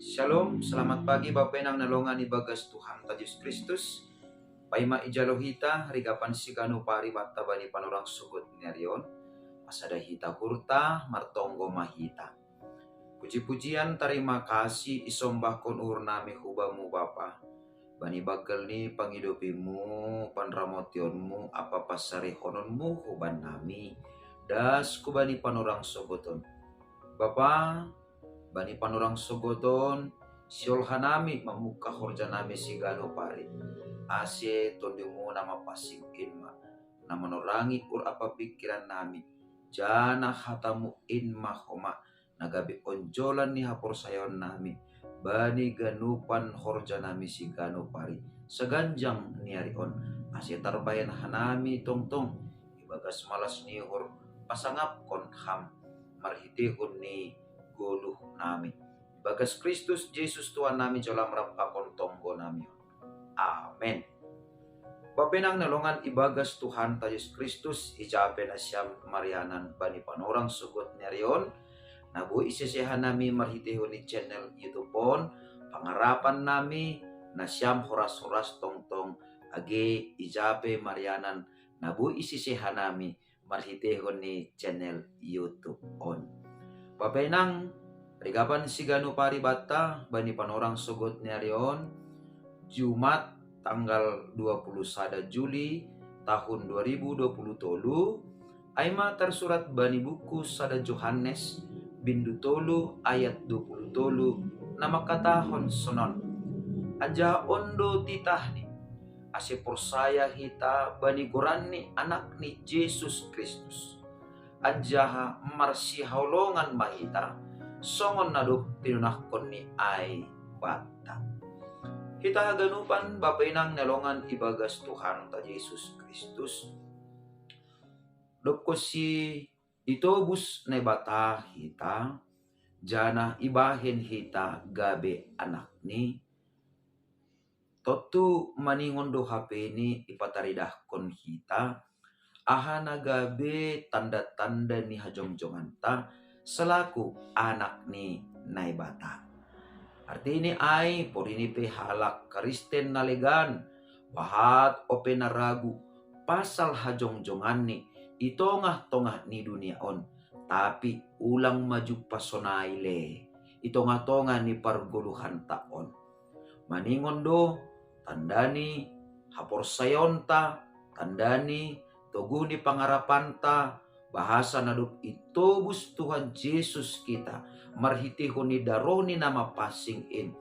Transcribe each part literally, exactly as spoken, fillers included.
Shalom, selamat pagi Bapa Inang na longan ibagas Tuhan ta Jesus Kristus. Paima ijalo hita rigapan sigano pari batta bani panorang sogot ni ari on. Pasada hita hurta, martonggo ma hita. Puji-pujian, tarima kasih isombahkon uhur nami hubamu Bapa. Bani baggal ni pangidopimu, panramotionmu, apa pasarihononmu huban nami. Das ku bani panorang sogoton. Bapa, bani panorang sogoton, siol hanami mamungka horja nami sigano pari. Ase tondimu na mapassing in ma, na manorangi uhur apa pikiran nami, janah hatamu in ma homa, na gabe onjolan ni haporsayaon nami, bani ganupan horja nami sigano pari, saganjang ni ari on, ase tarbahen hanami tongtong, ibagas malas ni uhur, pasangapkon ham, marhitehon ni goluh nami. Ibagas Kristus Jesus Tuhan nami jalo ma rap pakon tonggo nami on. Amen. Bapa Inang na longan ibagas Tuhan ta Jesus Kristus, ija pe nasiam marianan bani panorang sogot ni ari on, na boi isese hanami marhitehon ni channel YouTube on, pangarapan nami, nasiam horas-horas tongtong, age ija pe marianan, na boi isese hanami, marhitehon ni channel YouTube on. Bapa Inang, rigapan sigano pari batta bani panorang sogot ni ari on, Jumat tanggal dua puluh sada Juli tahun dua ribu dua puluh tolu, ai ma tarsurat bani buku sada Johannes, bindu tolu ayat dua puluh tolu, na mangkatahon sonon. Anjaha on do titahni, ase porsaya hita bani goran ni Anak ni Jesus Kristus. Anjaha marsihaholongan ma hita, songon na dob tinonahkon ni ai banta. Hita haganupan Bapa Inang na longan ibagas Tuhan ta Jesus Kristus. Dob konsi itobus Naibata hita, janah ibahen hita gabe anakni, tontu maningon do hapeni ipataridahkon hita, aha na gabe tanda-tanda ni hajongjonganta selaku anak ni Naibata. Artini ai, porini pe halak Kristen na legan, bahat ope na ragu pasal hajongjonganni i tongah-tongah ni dunia on, tapi ulang ma jumpah sonai le i tongah-tongah ni pargoluhanta on. Maningon do tanda ni haporsayaonta, tanda ni toguh ni pangarapanta, bahasa na dob itobus Tuhan Jesus hita marhitehon ni darohni na mapansing in,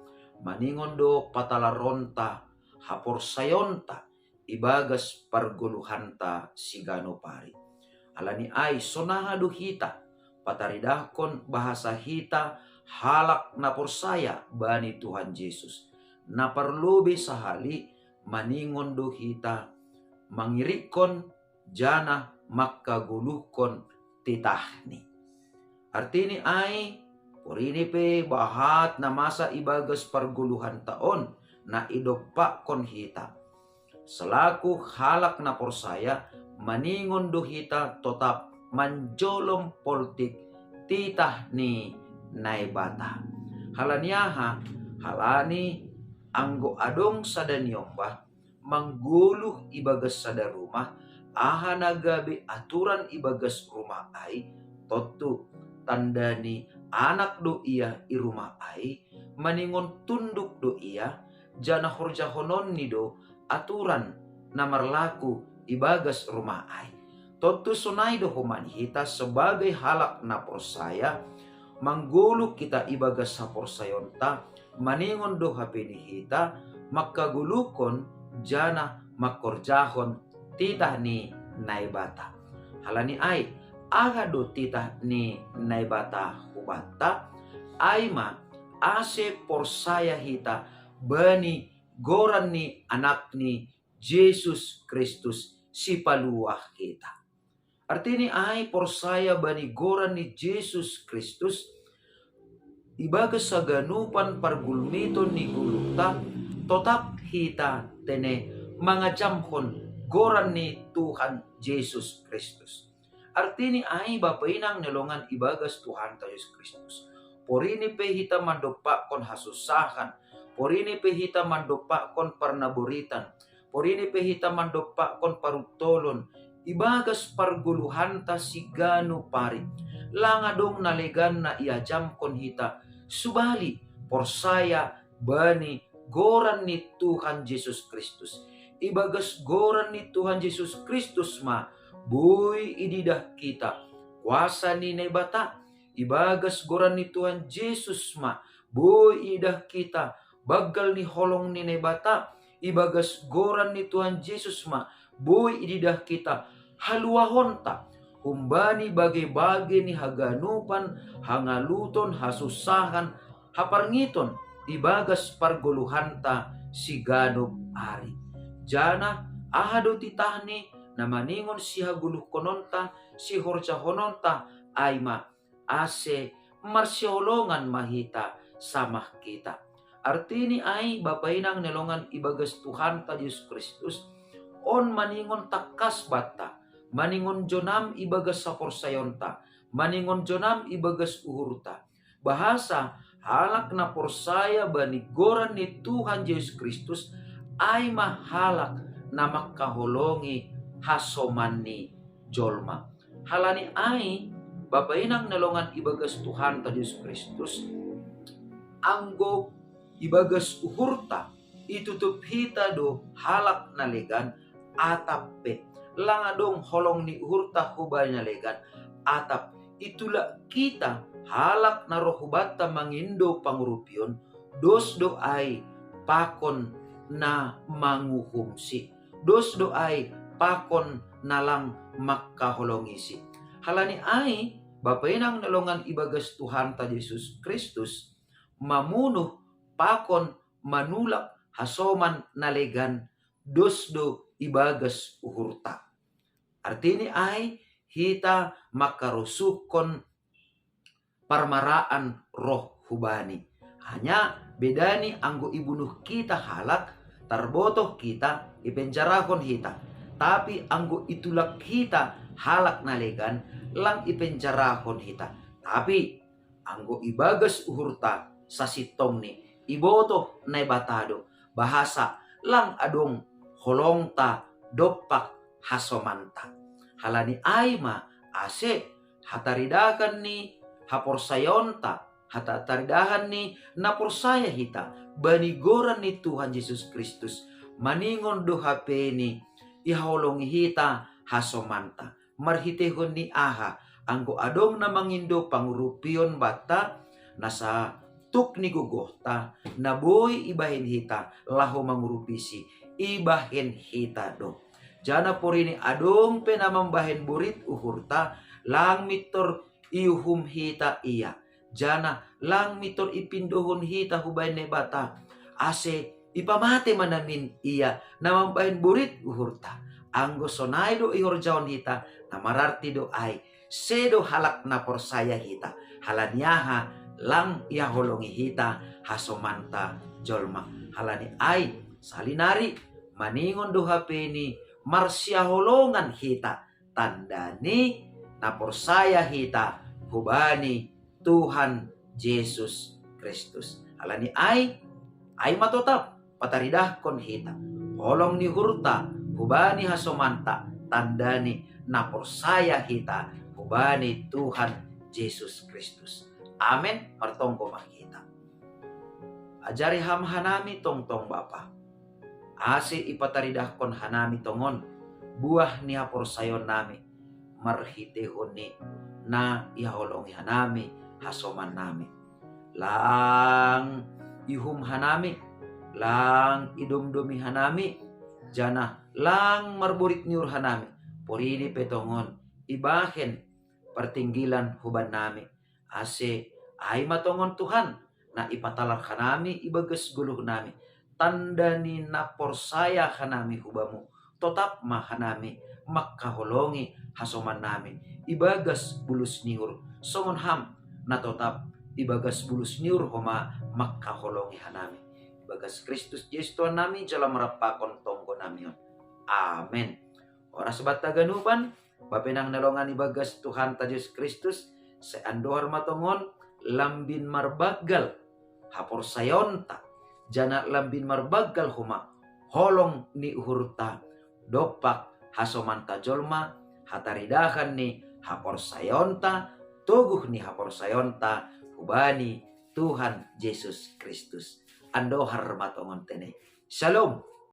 maningon do patalaronta haporsayaonta ibagas pargoluhanta sigano pari. Ala ni ai sonaha do hita pataridahkon bahasa hita halak na porsaya bani Tuhan Jesus. Na parlobei sahali maningon do hita mangirikkon janah mangkagoluhkon titahni. Artini ai, porini pe bahat na masa ibagas pargoluhanta on na idompakkon hita. Selaku halak na porsaya, maningon do hita totap manjolom poltik titah ni Naibata. Halani aha? Halani anggo adong sada niombah manggoluh ibagas sada rumah, aha na gabe aturan ibagas rumah ai, tontu tanda ni anak do ia i rumah ai, maningon tunduk do ia, janah horjahononni do aturan na marlaku ibagas rumah ai. Tontu sonai do homa ni hita sebagai halak na porsaya, manggoluh hita ibagas haporsayaonta, maningon do hapeni hita mangkagoluhkon janah mangkorjahon titah ni Naibata. Halani ai, aha do titah ni Naibata hubanta? Ai ma ase porsaya hita bani goran ni Anakni Jesus Kristus Sipaluah hita. Artini ai porsaya bani goran ni Jesus Kristus, ibagas haganupan pargulmiton ni goluhta, totap hita tene mangajamhon goran ni Tuhan Jesus Kristus. Artini ai Bapa Inang na longan ibagas Tuhanta Jesus Kristus, Porini pe hita mandompakkon hasusahan, porini pe hita mandompakkon parnaboritan, porini pe hita mandompakkon paruttolon, ibagas pargoluhanta siganup ari. Lang adong na legan na iajamkon hita, subali porsaya bani goran ni Tuhan Jesus Kristus. Ibagas goran ni Tuhan Jesus Kristus ma boi ididah hita kuasa ni Naibata. Ibagas goran ni Tuhan Jesus ma boi ididah hita banggal ni holong ni Naibata. Ibagas goran ni Tuhan Jesus ma boi ididah hita haluahonta humbani bage-bage ni haganupan hangaluton, hasusahan, haparngiton ibagas pargoluhanta siganup ari. Janah aha do titahni na maningon sihagoluhkononta, sihorjahononta, ai ma ase marsiholongan ma hita samah hita. Artini ai, Bapa inang na hinaholongan ibagas Tuhanta Jesus Kristus, on maningon tangkas banta, maningon jonam ibagas haporsayaonta, maningon jonam ibagas uhurta. Bahasa halak na porsaya bani goran ni Tuhan Jesus Kristus, ai ma halak na mangkaholongi hasoman ni jolma. Halani ai, Bapa inang na hinaholongan ibagas Tuhanta Jesus Kristus, anggo ibagas uhurta itutup hita do halak na legan, atap pe lang adong holong ni uhurta hubani na legan, atap itulak hita halak na roh hubanta mangindo pangurupion, dos do ai pakon na manguhumsi, dos do ai pakon na lang mangkaholongisi. Halani ai, Bapa inang na hinaholongan ibagas Tuhanta Jesus Kristus, mamunuh pakon manulak hasoman na legan dos do ibagas uhurta. Artini ai, hita mangkarosuhkon parmaraan roh hubani. Hanya bedani, anggo ibunuh hita halak, tarbotoh hita, ipenjarahon hita. Tapi anggo itulak hita halak na legan, lang ipenjarahon hita. Tapi anggo ibagas uhurta, sasintongni ibotoh Naibata do, bahasa lang adong holongta dompak hasomanta. Halani ai ma ase hataridahan ni haporsayaonta, hataridahan ni na porsaya hita bani goran ni Tuhan Jesus Kristus, maningon do hapeni ihaholongi hita hasomanta. Marhiteihon ni aha? Anggo adong na mangindo pangurupion banta, na satuk ni gogohta na boi ibahen hita laho mangurupisi, ibahen hita do. Janah porini adong pe na mambahen borit uhurta, lang mintor iuhum hita ia, janah lang mintor ipindohon hita hubahen Naibata, ase ipamate ma namin ia na mambahen borit uhurta. Anggo sonai do ihorjahon hita, na mararti do ai sedo halak na porsaya hita. Halani aha? Lang ihaholongi hita hasomanta jolma. Halani ai, salinari maningon do hapeni marsihaholongan hita, tandani na porsaya hita hubani Tuhan Jesus Kristus. Halani ai, ai ma totap pataridahkon hita holong ni uhurta hubani hasomanta, tandani na porsaya hita hubani Tuhan Jesus Kristus. Amen. Martonggo ma hita. Ajari Ham hanami tongtong, Bapa, ase ipataridahkon hanami tongon buah ni haporsayaonnami, marhiteihon ni na ihaholongi hanami hasomannami. Lang iuhum hanami, lang idomdomi hanami, janah lang marborit ni uhur hanami, porini pe tongon ibahen partinggilan hubannami, ase ai ma tongon, Tuhan, na ipatalar hanami ibagas goluhnami, tanda ni na porsaya hanami hu Bamu, totap ma hanami mangkaholongi hasomannami ibagas bulus ni uhur, songon Ham na totap ibagas bulus ni uhur homa mangkaholongi hanami. Ibagas Kristus Jesus Tuhannami, jala marampakon tonggonami on. Amen. Horas banta haganupan, Bapa inang na longan ibagas Tuhanta Jesus Kristus, sai andohar ma tongon, lambin marbaggal haporsayonta, janah lambin marbaggal homa holong ni uhurta, dompak hasomanta jolma, hataridahan ni haporsayonta, toguh ni haporsayonta hubani Tuhan Jesus Kristus. Andohar ma tongon tene. Shalom.